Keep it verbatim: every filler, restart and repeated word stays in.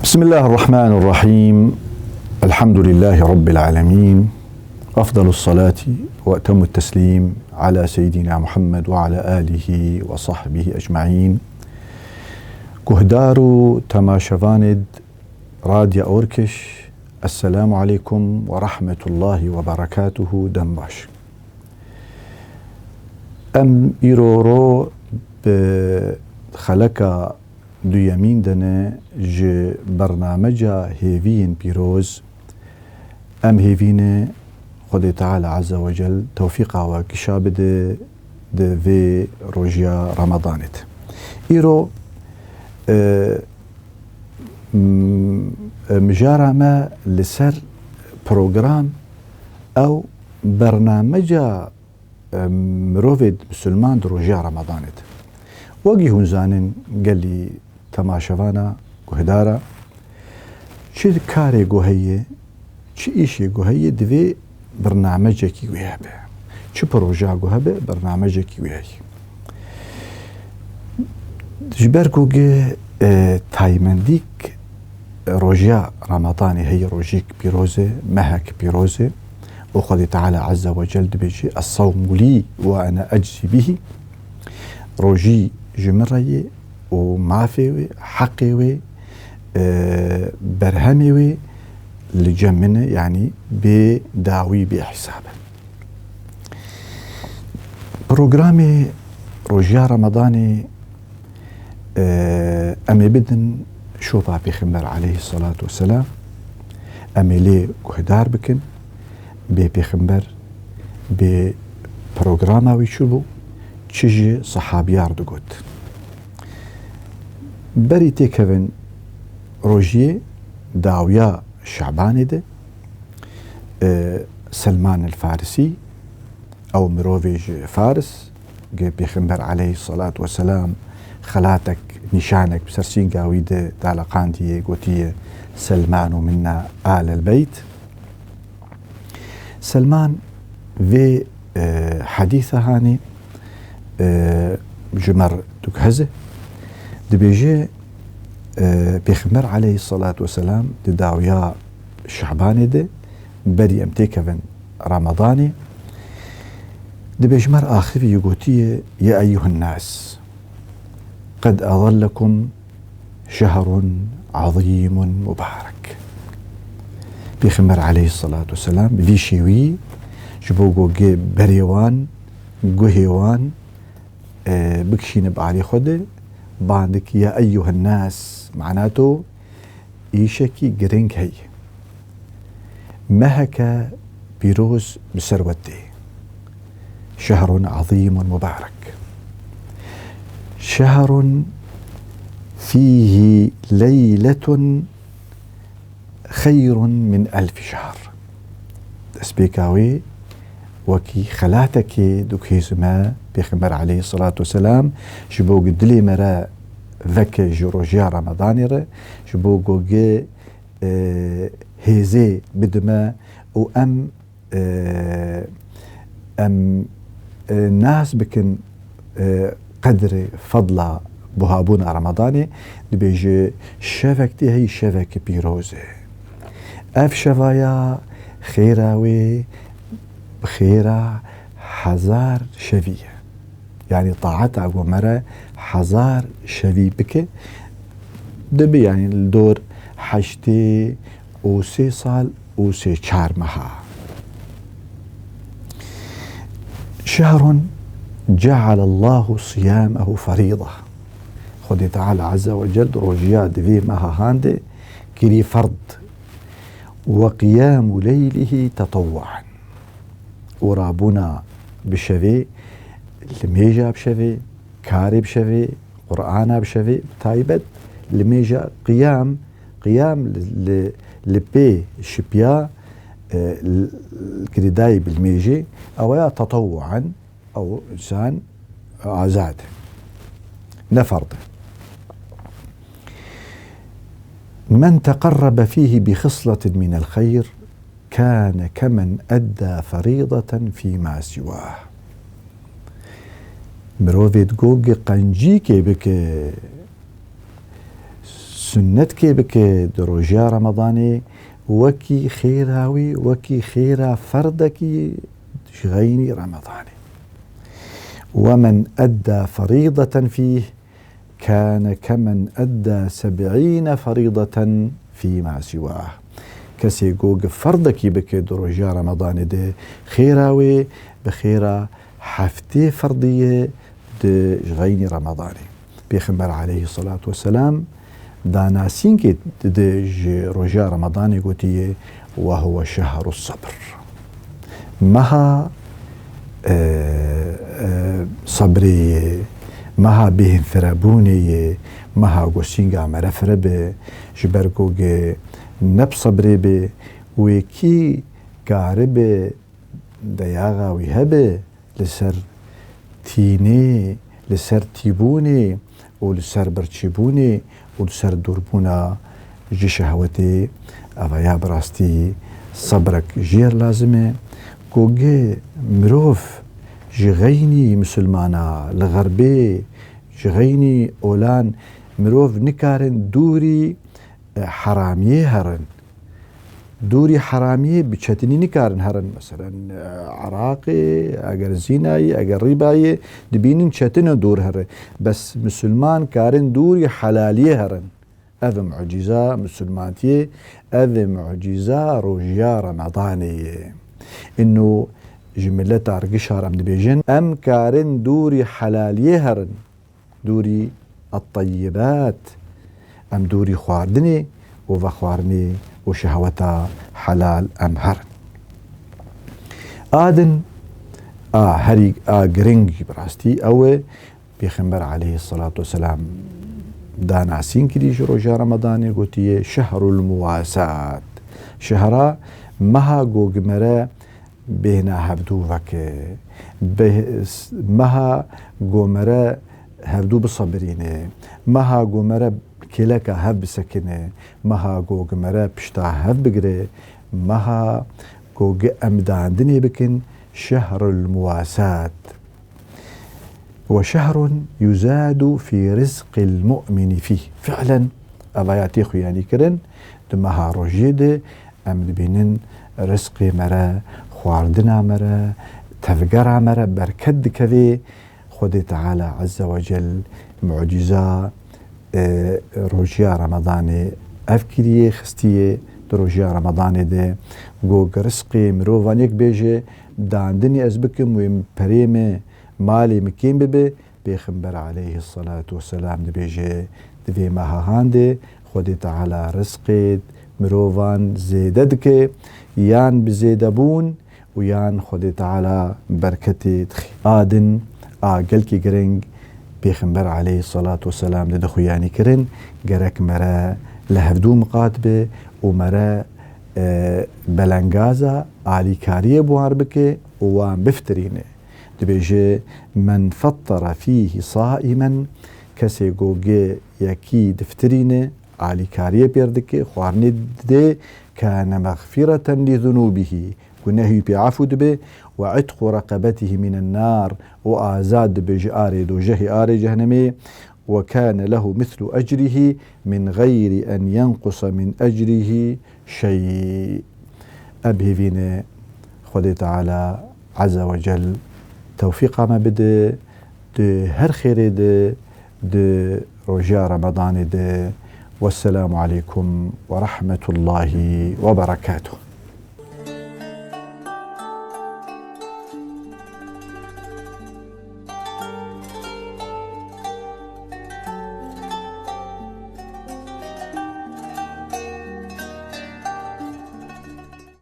بسم الله الرحمن الرحيم. الحمد لله رب العالمين. أفضل الصلاة وأتم التسليم على سيدنا محمد وعلى آله وصحبه أجمعين. Guhdar û temaşevanêd Radya Orkiş, Esselamu aleykum ve rahmetullahi ve berekatuhu, dem baş. Em îro ro bi xeleka duyemîn de ne ji bernameca hêviyên pîroz. Em hêvî ne Xwedê Teala Azze ve Cel tewfîqa we gişa bide di vê rojiya Ramadanê de. Îro, e, m-, e, mijara me li ser program ew bernameca, e, mirovê misilman di rojiya Ramadanê de. Wekî hûn zanin, gelî temaşevana, guhdara, çi karê ku heye, çi îşê ku heye, divê birnamecekî wê hebe. Çi proja ku hebe, birnamecekî wê heye. Ji ber ku gi, e, taymendîk rojiya Ramadanê heye, rojîk pîroz e, mehek pîroz e, û Xwedê Teala Azze ve Cel dibêje, "Es-sawmu lî ve ene eczi bihî." Rojî ji min re ye û mafê wê, heqê wê, e, berhemê wê li cem min e, yanî bê dawî, bê hesab e. Programê rojiya Ramadanê, e, em ê bidin şopa Pêxember aleyhissalatu vesselam, em ê lê guhdar bikin, bê Pêxember, bê programa wî çi bû, çi ji sehabiyar digot. Berî têkevin rojiyê dawiya Şabanê de, e, Selman el Farisî, ew mirovê ji Faris, gi Pêxember aleyhissalatu vesselam xelatek, nîşanek bi ser sînga wî de daleqandiye, gotiye, "Selmanu minna alel beyt." Selman vê, e, hedîsa hanê, e, ji me re diguheze. Dibêje, e, Pêxember aleyhissalatu vesselam di dawiya Şabanê de, berî em têkevin Ramadanê, dibê ji me re axivî gotiye, "Ya eyyuhen nas, qed azallekum şehrun azîmun mubarek." Pêxember aleyhissalatu vesselam bi vî şêwî ji bo ku gi berê wan, guhê wan, e, bikişîne bi alî xwe de, bandikî, "Ya eyyuhen nas", mana to, îşekî giring heye. Meheke pîroz bi ser we tê. Şehrun azîmun mubarek. Şehrun fîhî leyletun xeyrun min elfi şehr. Destpêka wê wekî xelatekê diguhêzime Pêxember aleyhissalatu vesselam, ji bo ku dilê me re veke ji rojiya Ramadanê re, ji bo ku gi, e, hêzê bidime û em, e, em, e, nas bikin, e, qedrê, fedla buhabûna Ramadanê, dibêje, şevek tê heyî, şevek pîroz e. Ev şevaya xêra wê bi xêra hezar şevî ye. Yanî taeta ku me re hezar şevî bike, dibe, yanî li dor heştê û sê sal û sê çar meha. Şehrun cealallahu siyamehu ferîda. Xwedê Teala Azze ve Cel rojiya di vê meha han de kirî ferd. Ve qiyamu leylihî tetewwuan. Û rabûna bi şevê, limêja bi şevê, karê bi şevê, Qur'ana bi şevê, bi taybet limêja qiyam, qiyam li, li, li pê şipiya, e, l-, girêdayî bi limêjê, ew ya tetewwuan, ew însan azad e. Ne ferd e. Men teqerrebe fîhî bi xisletin minel xeyr, kâne kemen eddâ ferîdeten fîmâ siwâh. Mirovê digo gi qencîkê bike, Sunnetkê bike di rojiya Remadanê, wekî xêra wî, wekî xêra ferdekî ji xeynî Remadanê. "Wemen edda ferîdeten fîh, kâne kemen edda seb'îne ferîdeten fî ma siwah." Kesê ku gi ferdekî bike di rojiya Remadanê de, xêra wê bi xêra heftê ferdî ye di ji xeynî Remadanê. Pêxember aleyhisselatu vesselam danasînkê dide ji rojiya Remadanê, gotiye, "Ve huve şehru sabr." Meha, e, e, sabrê ye, meha bêhnfirebûnê ye, meha ku sînga me re fire be, ji ber ku ge ne bi sabrê be, wê kî karibe deyaxa wî hebe li ser tînê, li ser tîbûnê û li ser birçîbûnê û li ser dûrbûna ji şehwetê. Eva ya bi rastî sebrek jêr lazim e. Ku ge mirov ji xeynî misilmana li xerbê, ji xeynî olan mirov nikarin dûrî, e, heramiyê herin. Dûrî heramiyê bi çetinî nikarin herin. Meselen, e, eraqê, eger zînayê, eger rîbayê, dibînin çetin e dûr here. Bes misilman karin dûrî helaliyê herin. Ev e mucîza misilmantiyê, ev e mucîza rojiya Remadanê ye. Îno ji mileta re gişa re em dibêjin, em karin dûrî helaliyê herin. Dûrî et-teyyibat, em dûrî xwarinê û vexwarinê û şehweta helal em herin. A din, a herî, a giring jî bi rastî ew e, Pêxember aleyhisselatu vesselam danasîn kirî ji roja Remadanê, gotiye, "Şehrul muwasat." Şehra, meha ku gi me re bêhna hevdû veke, beh-, meha ku me re hevdû bisebirîne, meha ku me re kêleka hev bisekine, meha ku gi me re pişta hev bigire, meha ku gi em dandinê bikin, şehrul muwasat. "Ve şehrun yuzadu fî rizqil mu'mini fîh." Fi'len, eva ya tê xuyanî kirin, di meha rojiyê de em dibînin rizqê me re, xwardina me re, tevgera me re berket dikeve. Xwedê Teala Azze ve Cel mucîza, e, rojiya Remadanê ev kiriye, xistiye di rojiya Remadanê de, got, "Rizqê mirovan yek bêje, dandinê ez bikim, wê perê me, malê min kêm bibe." Pêxember aleyhisselatu vesselam dibêje, di vê mehahan de Xwedê Teala rizqê mirovan zêde dike, yan bi zêdebûn û yan Xwedê Teala berketê dixî. A din, a gelkî giring, Pêxember aleyhisselatu vesselam dide xuyanî kirin, gerek me re li hevdû miqat be û me re, e, belengaza alîkariyê bi wan re bike û wan biftirîne. Dibêje, "Men fettara fîhî saimen", kesê ku gê yekî diftirîne, alîkariyê pê re dike, xwarinê dide, "kâne mexfireten li zunûbihî", gunehî pê efû dibe, "we itqu reqebetihî minen nar", û azad dibe ji arê dojehê, arê cehnemê, "we kâne lehu mislu ecrihî min xeyrî en yenqusa min ecrihî şey." Ev hêvîne Xwedê Teala Azze ve Cel tewfîqa me bide di her xêrê de, di rojiya Remadanê de. Wesselamu aleykum ve rahmetullahi ve berekatuh.